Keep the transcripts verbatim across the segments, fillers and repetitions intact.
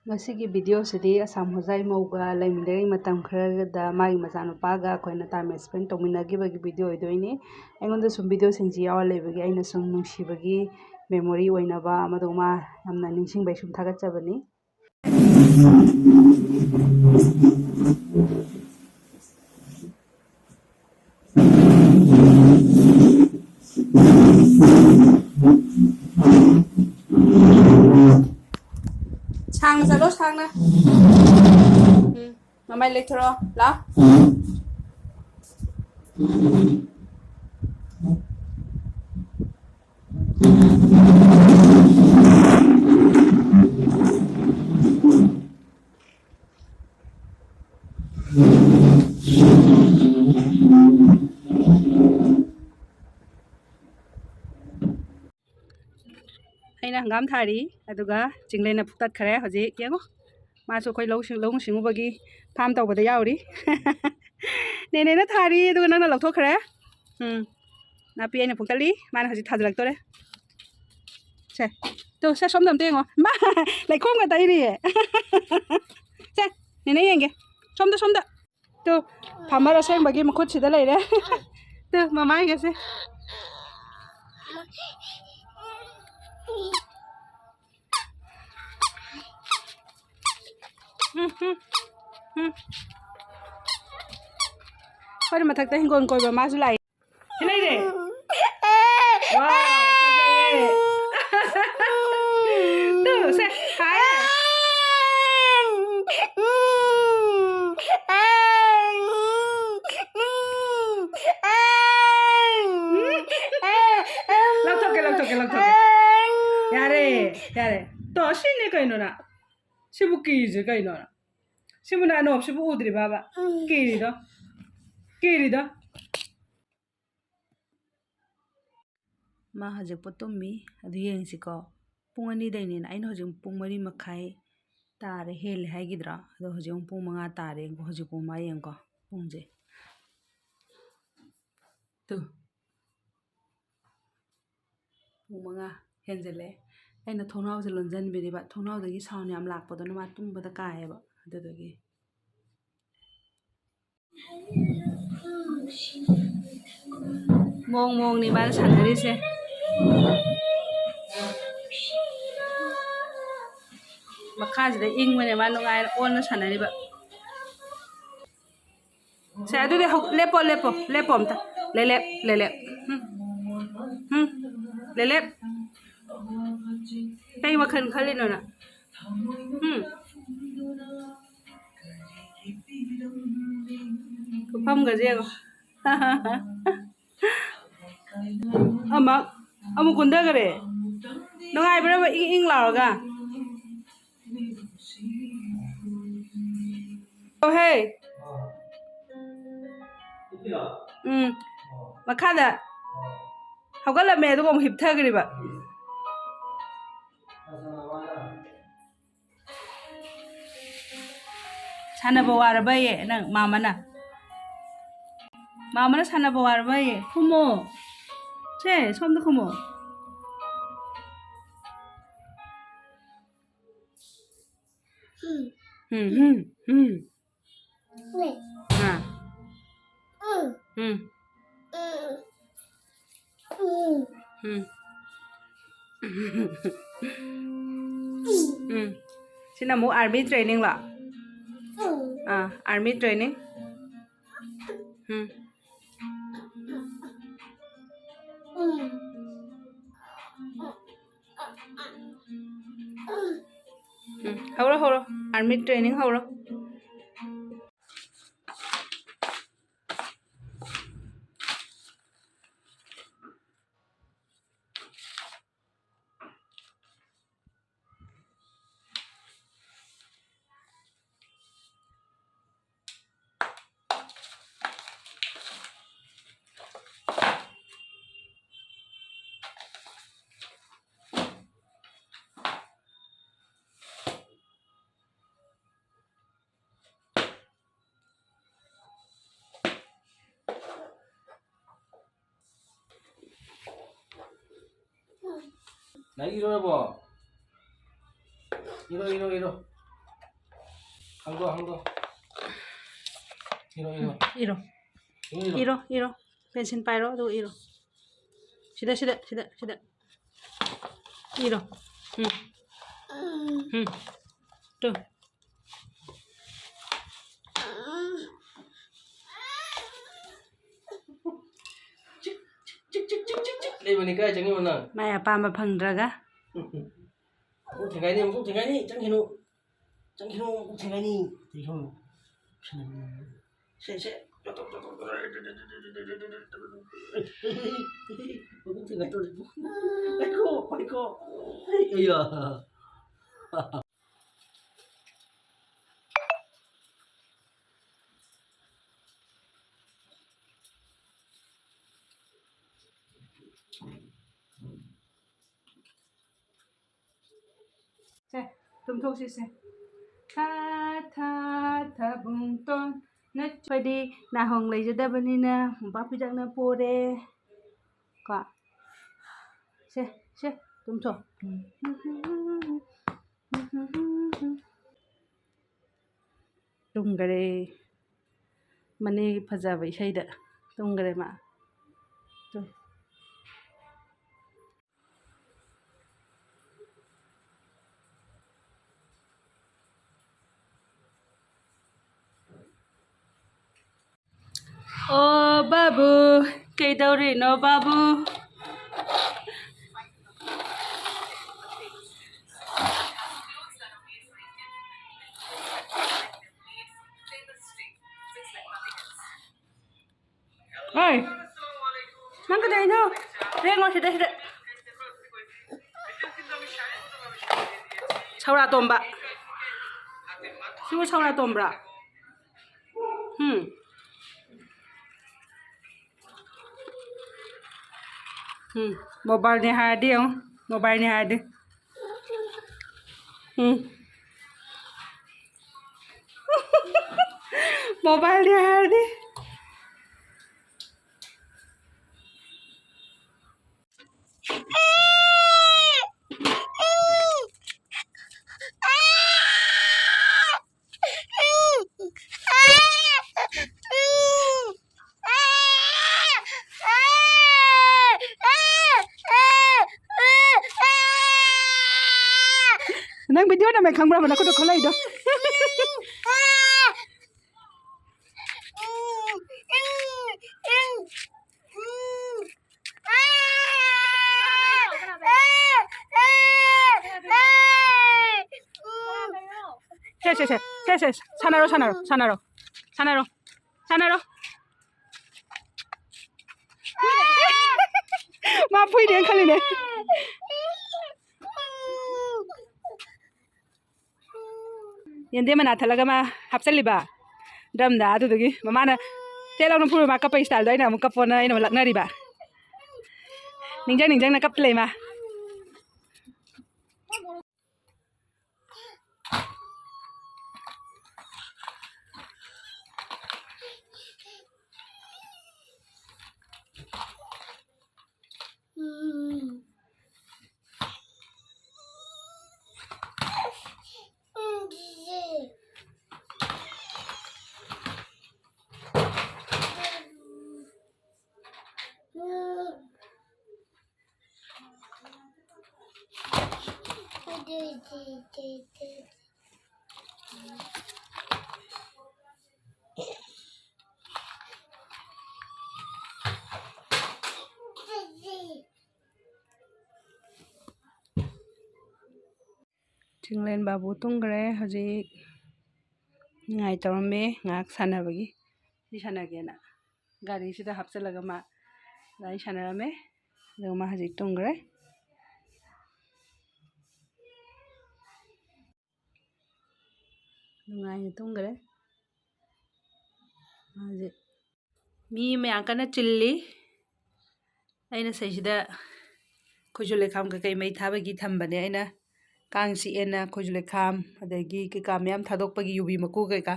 ꯉꯁꯤꯒꯤ ꯚꯤꯗꯤꯑꯣꯁꯤꯗꯤ ꯑꯁꯥꯝ ꯍꯣꯖꯥꯏ ꯃꯧꯒ ꯂꯩꯃꯤꯟꯅꯔꯤꯉꯩ ꯃꯇꯝ ꯈꯔꯗ ꯃꯥꯒꯤ ꯃꯆꯥꯅꯨꯄꯥꯒ ꯑꯩꯈꯣꯏꯅ ꯇꯥꯏꯝ ꯁ꯭ꯄꯦꯟ ꯇꯧꯃꯤꯟꯅꯈꯤꯕꯒꯤ ꯚꯤꯗꯤꯑꯣ ꯑꯣꯏꯗꯣꯏꯅꯤ꯫ ꯑꯩꯉꯣꯟꯗ ꯁꯨꯝ ꯚꯤꯗꯤꯑꯣꯁꯤꯡꯁꯤ ꯌꯥꯎꯔ ꯂꯩꯕꯒꯤ ꯑꯩꯅ ꯁꯨꯝ ꯅꯨꯡꯁꯤꯕꯒꯤ ꯃꯦꯃꯣꯔꯤ ꯑꯣꯏꯅꯕ, ꯃꯗꯨ ꯃꯥ ꯌꯥꯝꯅ ꯅꯤꯡꯁꯤꯡꯕꯩ ꯁꯨꯝ ꯊꯥꯒꯠꯆꯕꯅꯤ꯫ ꯁꯥꯡꯅ ꯆꯠꯂꯣ, ꯁꯥꯡꯅ꯫ ꯎꯝ, ꯃꯃꯥꯏ ꯂꯩꯊꯣꯔꯛꯑꯣ, ꯂꯥꯎ꯫ ꯑꯩꯅ ꯍꯪꯒꯥꯝ ꯊꯥꯔꯤ, ꯑꯗꯨꯒ ꯆꯤꯡꯂꯦꯟꯅ ꯐꯨꯛꯇꯠꯈ꯭ꯔꯦ꯫ ꯍꯧꯖꯤꯛ ꯌꯦꯡꯉꯣ, ꯃꯥꯁꯨ ꯑꯩꯈꯣꯏ ꯂꯧ ꯁꯤꯡ-, ꯂꯧꯎ ꯁꯤꯡꯎꯕꯒꯤ ꯐꯥꯝ ꯇꯧꯕꯗ ꯌꯥꯎꯔꯤ꯫ ꯅꯦꯅꯦꯅ ꯊꯥꯔꯤ, ꯑꯗꯨꯒ ꯅꯪꯅ ꯂꯧꯊꯣꯛꯈ꯭ꯔꯦ꯫ ꯎꯝ, ꯅꯥꯄꯤ ꯑꯩꯅ ꯐꯨꯛꯇꯠꯂꯤ, ꯃꯥꯅ ꯍꯧꯖꯤꯛ ꯊꯥꯖꯤꯜꯂꯛꯇꯣꯔꯦ꯫ ꯁꯦ, ꯇꯨ, ꯁꯦ, ꯁꯣꯝꯗ ꯑꯝꯇ ꯌꯦꯡꯉꯣ꯫ ꯃꯥ ꯂꯩꯈꯣꯝꯒ ꯇꯩꯔꯤꯌꯦ꯫ ꯁꯦ, ꯅꯦꯅꯦ ꯌꯦꯡꯒꯦ꯫ ꯁꯣꯝꯗ, ꯁꯣꯝꯗ꯫ ꯇꯨ, farmer ꯑꯁꯦꯡꯕꯒꯤ ꯃꯈꯨꯠꯁꯤꯗ ꯂꯩꯔꯦ꯫ ꯇꯨ, ꯃꯃꯥꯏꯒꯁꯦ꯫ ꯎꯝ, ꯎꯝ, ꯎꯝ꯫ ꯑꯩꯈꯣꯏꯅ ꯃꯊꯛꯇ ꯍꯤꯡꯒꯣꯜ ꯀꯣꯏꯕ ꯃꯥꯁꯨ ꯂꯥꯛꯏ꯫ ꯁꯤ ꯂꯩꯔꯦ꯫ ꯋꯥ, ꯐꯖꯔꯦ꯫ ꯇꯨ, ꯁꯦ, ꯍꯥꯏ꯫ ꯂꯧꯊꯣꯛꯀꯦ, ꯂꯧꯊꯣꯛꯀꯦ, ꯂꯧꯊꯣꯛꯀꯦ꯫ ꯌꯥꯔꯦ, ꯌꯥꯔꯦ꯫ ꯇꯣ, ꯁꯤꯅꯦ ꯀꯩꯅꯣ ꯅꯪ? ꯁꯤꯕꯨ ꯀꯤꯔꯤꯁꯦ ꯀꯩꯅꯣ ꯅꯪ? ꯁꯤꯕꯨ ꯅꯪ ꯑꯅꯣꯞꯁꯤꯕꯨ ꯎꯗ꯭ꯔꯤꯕꯕ? ꯀꯤꯔꯤꯗꯣ? ꯀꯤꯔꯤꯗꯣ? ꯃꯥ ꯍꯧꯖꯤꯛ ꯄꯣꯠ ꯇꯨꯝꯃꯤ, ꯑꯗꯨ ꯌꯦꯡꯁꯤꯀꯣ꯫ ꯄꯨꯡ ꯑꯅꯤꯗꯩꯅꯤꯅ, ꯑꯩꯅ ꯍꯧꯖꯤꯛ ꯄꯨꯡ ꯃꯔꯤ ꯃꯈꯥꯏ ꯇꯥꯔꯦ, ꯍꯦꯜꯂꯦ ꯍꯥꯏꯈꯤꯗ꯭ꯔꯣ? ꯑꯗꯣ ꯍꯧꯖꯤꯛ ꯑꯃꯨꯛ ꯄꯨꯡ ꯃꯉꯥ ꯇꯥꯔꯦ꯫ ꯍꯧꯖꯤꯛ ꯄꯨꯡ ꯃꯉꯥ ꯌꯦꯡꯉꯨꯀꯣ, ꯄꯨꯡꯁꯦ꯫ ꯇꯨ꯫ ꯄꯨꯡ ꯃꯉꯥ ꯍꯦꯟꯖꯜꯂꯛꯑꯦ꯫ ꯑꯩꯅ ꯊꯣꯡꯅꯥꯎꯁꯦ ꯂꯣꯟꯁꯤꯟꯕꯤꯔꯤꯕ, ꯊꯣꯡꯅꯥꯎꯗꯒꯤ ꯁꯥꯎꯟ ꯌꯥꯝ ꯂꯥꯛꯄꯗꯨꯅ ꯃꯥ ꯇꯨꯝꯕꯗ ꯀꯥꯏꯌꯦꯕ, ꯑꯗꯨꯗꯨꯒꯤ꯫ ꯃꯑꯣꯡ ꯃꯑꯣꯡꯅꯤ ꯃꯥꯅ ꯁꯥꯟꯅꯔꯤꯁꯦ꯫ ꯃꯈꯥꯁꯤꯗ ꯏꯪꯕꯅꯦ ꯃꯥ ꯅꯨꯡꯉꯥꯏꯅ ꯑꯣꯟꯅ ꯁꯥꯟꯅꯔꯤꯕ꯫ ꯁꯦ, ꯑꯗꯨꯗꯤ ꯍꯧ-, ꯂꯦꯞꯄꯣ, ꯂꯦꯞꯄꯣ, ꯂꯦꯞꯄꯣ ꯑꯝꯇ꯫ ꯂꯦꯂꯦꯞ, ꯂꯦꯂꯦꯞ꯫ ꯎꯝ꯫ ꯎꯝ꯫ ꯂꯦꯂꯦꯞ꯫ ꯀꯩ ꯋꯥꯈꯜ ꯈꯜꯂꯤꯅꯣ ꯅꯪ? ꯎꯝ꯫ ꯈꯨꯐꯝꯒꯁꯦ ꯌꯦꯡꯉꯣ꯫ ꯑꯃ, ꯑꯃꯨꯛ ꯀꯨꯟꯊꯈꯔꯦ꯫ ꯅꯨꯡꯉꯥꯏꯕ꯭ꯔꯕ ꯏꯪ ꯏꯪ ꯂꯥꯎꯔꯒ? ꯑꯣꯍꯦ꯫ ꯎꯝ꯫ ꯃꯈꯥꯗ ꯍꯧꯒꯠꯂꯝꯃꯦ, ꯑꯗꯨꯒ ꯑꯃꯨꯛ ꯍꯤꯞꯊꯈ꯭ꯔꯤꯕ꯫ ꯁꯥꯟꯅꯕ ꯋꯥꯔꯕꯌꯦ ꯅꯪ, ꯃꯥꯃꯅ? ꯃꯥꯃꯅ ꯁꯥꯟꯅꯕ ꯋꯥꯔꯕꯌꯦ? ꯈꯨꯝꯃꯣ꯫ ꯁꯦ, ꯁꯣꯝꯗ ꯈꯨꯝꯃꯣ꯫ ꯎꯝ, ꯎꯝ, ꯎꯝ꯫ ꯑꯥ꯫ ꯎꯝ꯫ ꯎꯝ꯫ ꯎꯝ꯫ ꯁꯤꯅ ꯑꯃꯨꯛ army training ꯂꯣ? ꯑꯥ, army training꯫ ꯎꯝ꯫ ꯎꯝ, ꯍꯧꯔꯣ, ꯍꯧꯔꯣ꯫ Army training ꯍꯧꯔꯣ꯫ ꯂꯥꯏꯔꯤꯛ ꯏꯔꯣꯔꯕꯣ? ꯏꯔꯣ, ꯏꯔꯣ, ꯏꯔꯣ꯫ ꯍꯪꯗꯣ, ꯍꯪꯗꯣ꯫ ꯏꯔꯣ, ꯏꯔꯣ꯫ ꯏꯔꯣ꯫ ꯏꯔꯣ, ꯏꯔꯣ꯫ ꯏꯔꯣ, ꯏꯔꯣ꯫ ꯄꯦꯟꯁꯤꯜ ꯄꯥꯏꯔꯣ, ꯑꯗꯨꯒ ꯏꯔꯣ꯫ ꯁꯤꯗ, ꯁꯤꯗ, ꯁꯤꯗ, ꯁꯤꯗ꯫ ꯏꯔꯣ꯫ ꯎꯝ꯫ ꯎꯝ꯫ ꯇꯨ꯫ ꯆꯤꯛ, ꯆꯤꯛ, ꯆꯤꯛ ꯂꯩꯕꯅꯤ, ꯀꯥꯏ ꯆꯪꯉꯤꯕ ꯅꯪ? ꯃꯥꯏ ꯑꯄꯥꯝꯕ ꯐꯪꯗ꯭ꯔꯒ꯫ ꯃꯀꯣꯛ ꯊꯦꯡꯒꯥꯏꯅꯤ, ꯃꯀꯣꯛ ꯊꯦꯡꯒꯥꯏꯅꯤ, ꯆꯪꯈꯤꯅꯨ꯫ ꯆꯪꯈꯤꯅꯨ, ꯃꯀꯣꯛ ꯊꯦꯡꯒꯥꯏꯅꯤ꯫ ꯆꯪꯈꯤꯅꯨ꯫ ꯁꯦ, ꯁꯦ꯫ ꯃꯀꯣꯛ ꯊꯦꯡꯒꯥꯏ ꯇꯧꯔꯦ꯫ ꯄꯥꯏꯈꯣ, ꯄꯥꯏꯈꯣ꯫ ꯑꯩ, ꯑꯩꯌꯥ꯫ ꯁꯦ, ꯇꯨꯝꯊꯣꯛꯁꯤꯁꯦ꯫ ꯊꯥ, ꯊꯥ, ꯊꯥꯕꯨꯡꯇꯣꯟ꯫ ꯅꯠꯇ꯭ꯔꯗꯤ ꯅꯥꯍꯣꯡ ꯂꯩꯖꯗꯕꯅꯤꯅ ꯃꯣꯝꯄꯥꯛ ꯐꯤꯗꯛꯅ ꯄꯣꯔꯦ꯫ ꯀꯣ? ꯁꯦ, ꯁꯦ, ꯇꯨꯝꯊꯣꯛ꯫ ꯇꯨꯝꯈꯔꯦ꯫ ꯃꯅꯦꯒꯤ ꯐꯖꯕ ꯏꯁꯩꯗ ꯇꯨꯝꯈꯔꯦ ꯃꯥ꯫ ꯇꯨꯝ꯫ ꯑꯣ ꯕꯥꯕꯨ, ꯀꯩꯗꯧꯔꯤꯅꯣ ꯕꯥꯕꯨ? ꯍꯣꯏ꯫ ꯅꯪ ꯀꯩꯗꯧꯔꯤꯅꯣ? ꯂꯦꯡꯉꯣ ꯁꯤꯗ, ꯁꯤꯗ꯫ ꯁꯧꯔꯥ ꯇꯣꯝꯕ꯫ ꯁꯤꯕꯨ ꯁꯧꯔꯥ ꯇꯣꯝꯕ꯭ꯔꯥ? ꯎꯝ꯫ ꯎꯝ꯫ ꯃꯣꯕꯥꯏꯜꯅꯦ ꯍꯥꯏꯔꯗꯤ ꯌꯦꯡꯉꯨ꯫ ꯃꯣꯕꯥꯏꯜꯅꯦ ꯍꯥꯏꯔꯗꯤ꯫ ꯎꯝ꯫ ꯃꯣꯕꯥꯏꯜꯅꯦ ꯍꯥꯏꯔꯗꯤ꯫ ꯃꯩ ꯈꯪꯕ꯭ꯔꯕ ꯅꯈꯨꯠꯇ ꯈꯨꯠꯂꯩꯗꯣ? ꯁꯦ, ꯁꯦ, ꯁꯦ, ꯁꯦ, ꯁꯦ, ꯁꯥꯟꯅꯔꯣ, ꯁꯥꯟꯅꯔꯣ, ꯁꯥꯟꯅꯔꯣ, ꯁꯥꯟꯅꯔꯣ, ꯁꯥꯟꯅꯔꯣ꯫ ꯃꯥ ꯐꯨꯏꯅꯦ ꯈꯜꯂꯤꯅꯦ꯫ ꯌꯦꯟꯗꯦꯝ ꯃꯅꯥ ꯊꯠꯂꯒ ꯃꯥ ꯍꯥꯞꯆꯜꯂꯤꯕ ꯗ꯭ꯔꯝꯗ꯫ ꯑꯗꯨꯗꯨꯒꯤ ꯃꯃꯥꯅ "ꯇꯦ ꯂꯥꯎꯅ ꯐꯨꯔꯣ", ꯃꯥ ꯀꯞꯄꯩ ꯏꯁꯇꯥꯏꯜꯗꯣ ꯑꯩꯅ ꯑꯃꯨꯛ "ꯀꯞꯄꯣꯅ" ꯑꯩꯅ ꯑꯃꯨꯛ ꯂꯛꯅꯔꯤꯕ꯫ ꯅꯤꯡꯖꯪ ꯅꯤꯡꯖꯪꯅ ꯀꯞꯇ ꯂꯩ ꯃꯥ꯫ ꯆꯤꯡꯂꯦꯟ ꯕꯥꯕꯨ ꯇꯨꯝꯈ꯭ꯔꯦ꯫ ꯍꯧꯖꯤꯛ ꯅꯤꯡꯉꯥꯏ ꯇꯧꯔꯝꯃꯦ ꯉꯥꯏꯍꯥꯛ ꯁꯥꯟꯅꯕꯒꯤ꯫ ꯁꯤ ꯁꯥꯟꯅꯒꯦꯅ ꯒꯥꯔꯤꯁꯤꯗ ꯍꯥꯞꯆꯤꯜꯂꯒ ꯃꯥ ꯒꯥꯔꯤ ꯁꯥꯟꯅꯔꯝꯃꯦ꯫ ꯑꯗꯨꯒ ꯃꯥ ꯍꯧꯖꯤꯛ ꯇꯨꯝꯈ꯭ꯔꯦ꯫ ꯅꯨꯡꯉꯥꯏꯅ ꯇꯨꯝꯈ꯭ꯔꯦ꯫ ꯃꯥꯁꯦ ꯃꯤ ꯃꯌꯥꯝ ꯀꯟꯅ ꯆꯤꯜꯂꯤ꯫ ꯑꯩꯅ ꯁꯤꯗꯩꯁꯤꯗ ꯈꯣꯏꯖꯨ ꯂꯩꯈꯥꯝ ꯀꯩꯀꯩ ꯃꯩ ꯊꯥꯕꯒꯤ ꯊꯝꯕꯅꯦ꯫ ꯑꯩꯅ ꯀꯥꯡ ꯆꯤꯛꯑꯦꯅ ꯈꯣꯏꯖꯨ ꯂꯩꯈꯥꯝ, ꯑꯗꯒꯤ ꯀꯩꯀꯥ ꯃꯌꯥꯝ ꯊꯥꯗꯣꯛꯄꯒꯤ ꯌꯨꯕꯤ ꯃꯀꯨ ꯀꯩꯀꯥ꯫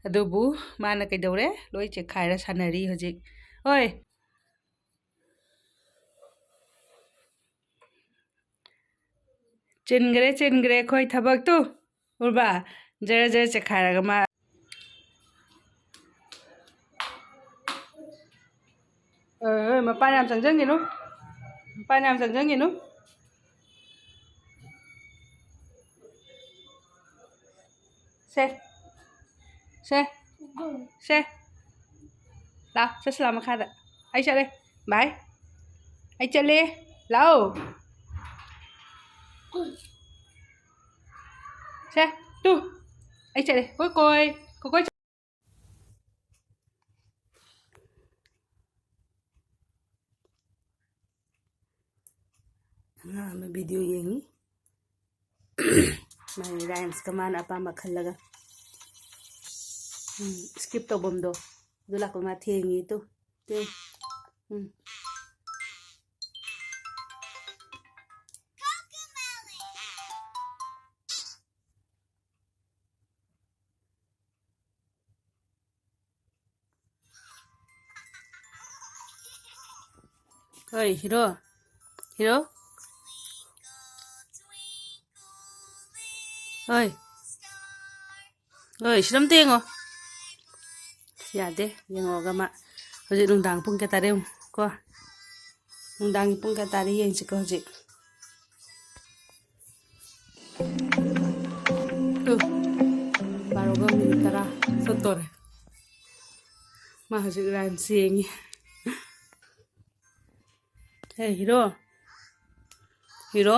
ꯑꯗꯨꯕꯨ ꯃꯥꯅ ꯀꯩꯗꯧꯔꯦ? ꯂꯣꯏ ꯆꯦꯛꯈꯥꯏꯔ ꯁꯥꯟꯅꯔꯤ ꯍꯧꯖꯤꯛ꯫ ꯍꯣꯏ꯫ ꯆꯤꯟꯈ꯭ꯔꯦ, ꯆꯤꯟꯈ꯭ꯔꯦ ꯑꯩꯈꯣꯏ ꯊꯕꯛꯇꯨ꯫ ꯎꯔꯕ? ꯖꯔ ꯖꯔ ꯆꯦꯛꯈꯥꯏꯔꯒ ꯃꯥ꯫ ꯑꯦ, ꯑꯦ, ꯃꯄꯥꯟ ꯌꯥꯝ ꯆꯪꯁꯤꯟꯈꯤꯅꯨ꯫ ꯃꯄꯥꯟ ꯌꯥꯝ ꯆꯪꯁꯤꯟꯈꯤꯅꯨ꯫ ꯁꯦ, ꯁꯦ, ꯁꯦ꯫ ꯂꯥꯛ, ꯆꯠꯁꯤ ꯂꯥꯛ ꯃꯈꯥꯗ꯫ ꯑꯩ ꯆꯠꯂꯦ꯫ ꯕꯥꯏ꯫ ꯑꯩ ꯆꯠꯂꯦ꯫ ꯂꯥꯛꯑꯣ꯫ ꯁꯦ, ꯇꯨ꯫ ꯑꯩ ꯆꯠꯂꯦ꯫ ꯀꯣꯏ ꯀꯣꯏ꯫ ꯀꯣꯏ ꯀꯣꯏ꯫ ꯑꯉꯥꯡ ꯑꯃ ꯚꯤꯗꯤꯑꯣ ꯌꯦꯡꯉꯤ꯫ ꯃꯥꯒꯤ ꯔꯥꯏꯝꯁꯀ ꯃꯥꯅ ꯑꯄꯥꯝꯕ ꯈꯜꯂꯒ꯫ ꯎꯝ, ꯁ꯭ꯀꯤꯞ ꯇꯧꯐꯝꯗꯣ꯫ ꯑꯗꯨ ꯂꯥꯛꯄ ꯃꯥ ꯊꯦꯡꯉꯤ ꯇꯨ꯫ ꯇꯨ꯫ ꯎꯝ꯫ ꯍꯣꯏ, ꯍꯤꯔꯣ꯫ ꯍꯤꯔꯣ꯫ ꯍꯣꯏ꯫ ꯍꯣꯏ, ꯁꯤꯗ ꯑꯝꯇ ꯌꯦꯡꯉꯣ꯫ ꯌꯥꯗꯦ, ꯌꯦꯡꯉꯣꯒ ꯃꯥ꯫ ꯍꯧꯖꯤꯛ ꯅꯨꯡꯗꯥꯡ ꯄꯨꯡ ꯀꯌꯥ ꯇꯥꯔꯦ ꯌꯦꯡꯉꯨ ꯀꯣ꯫ ꯅꯨꯡꯗꯥꯡꯒꯤ ꯄꯨꯡ ꯀꯌꯥ ꯇꯥꯔꯦ ꯌꯦꯡꯁꯤꯀꯣ ꯍꯧꯖꯤꯛ꯫ ꯇꯨ, ꯕꯥꯔꯣꯒ ꯃꯤꯅꯤꯠ ꯇꯔꯥ ꯆꯠꯇꯣꯔꯦ꯫ ꯃꯥ ꯍꯧꯖꯤꯛ ꯔꯥꯏꯝꯁ ꯌꯦꯡꯉꯤ꯫ ꯍꯦ, ꯍꯤꯔꯣ꯫ ꯍꯤꯔꯣ꯫